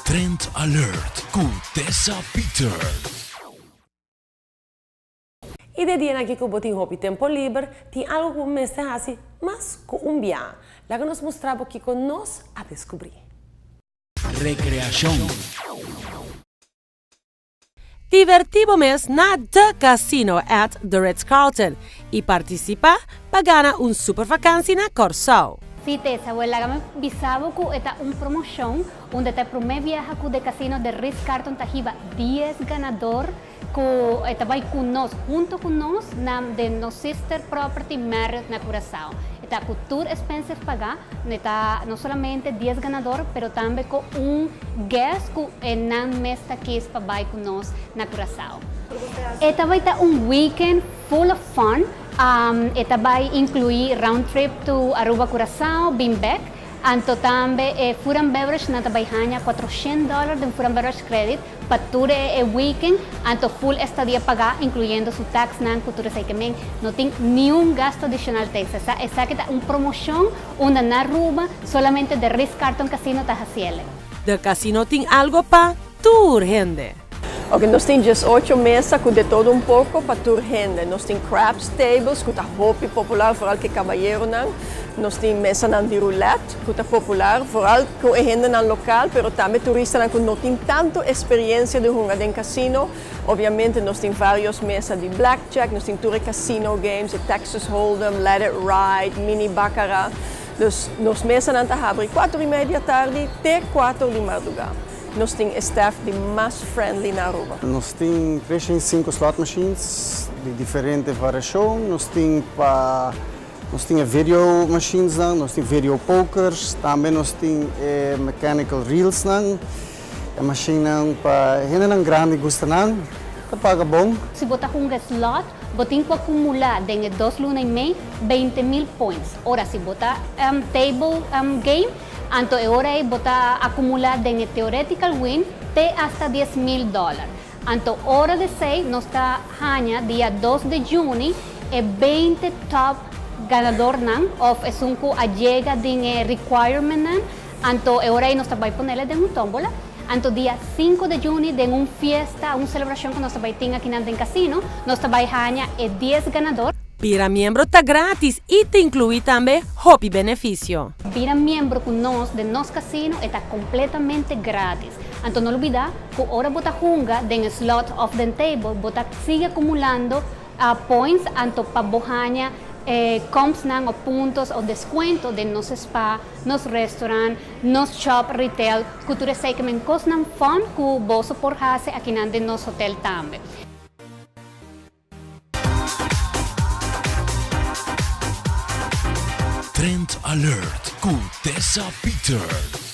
Trend Alert ku Tessa Peters. I de dianan aki ku bo tin hopi tempo liber, tin algu ku bo mester hasi mas ku un bia. Laga nos mustra bo kiko nos a deskubrí. Rekreashon. Divertí bo mes na The Casino at The Ritz-Carlton i partisipá pa gana un super vakansi na Kòrsou. Sí, Tessa, wel laga mi bisa bo ku e ta un promoshon unda ta e promé biaha ku The Casino The Ritz-Carlton ta hiba dies ganador Ku e ta bai ku nos, hunto ku nos, na den nos sister property Marriott na Curaçao. E ta ku tur expenses pagá, e ta no solamente dies ganador, pero tambe ku un guest ku e nan mes ta kis pa bai ku nos na Curaçao. E ta bai ta un weekend full of fun, e ta bai inclui round trip to Aruba Curaçao, bin bek, anto tambe e food and beverage nan ta bai haña cuatrocientos dollar den food and beverage credit, Pa tur e weekend, anto full estadia pagá, incluyendo su taxnan cu tur esey ke men, no tin niun gasto adicional Texas. Sa esaki ta un promocion unda na Aruba solamente The Ritz Carlton Casino ta haciele. The Casino tin algo pa tur hende. Ok, nos tin diesocho mesa cu de todo un poco pa tur hende. Nos tin craps tables cu ta hopi popular, vooral cu e cabayeronan. Nos tin mesanan di roulette. Ku ta popular vooral ku e hendenan lokal pero tambe turistanan ku no tin tantu esperiencia di hunga den casino. Obviamente nos tin varios mesa di blackjack, nos tin tur e casino games, e Texas Hold'em, Let It Ride, Mini Baccarat. Dus nos mesanan ta habri kuater i media tardi te kuater di marduga. Nos tin e staff di mas friendly na Aruba. Nos tin tres i sinku slot machines di diferente variashon. Nos tin pa Nos tin e video machinesnan, nos tin video pokers, tambe nos tin e mechanical reelsnan, e machinenan pa hendenan grandi gusta nan, ta paga bon. Si bo ta hunga slot, bo tin ku akumulá den e dos luna i mei 20,000 points. Ora si bo ta table game, anto e ora ei bo ta akumulá den e theoretical win te hasta 10,000 dòler. Anto ora di esei nos ta haña dia dos di juni e beinti top ganadornan of esun ku a yega den e requirementnan, anto e ora ei nos ta bai ponele den un tómbola. Anto dia sinku di juni den un fiesta, un selebrashon ku nos ta bai tin akinan den kasino, nos ta bai haña e dies ganador. Bira miembro ta gratis i ta inkluí tambe hopi benefisio. Bira miembro ku nos den nos kasino e ta kompletamente gratis. Anto no lubida ku ora bo ta hunga den e slot of den table bo ta sigui akumulando points anto pa bo haña e compsnan o puntos o descuento den nos spa, nos restaurant, nos shop retail ku tur esei ke men kosnan fun ku boso por hasi akinan den nos hotel tambe. Trend Alert ku Tessa Peters.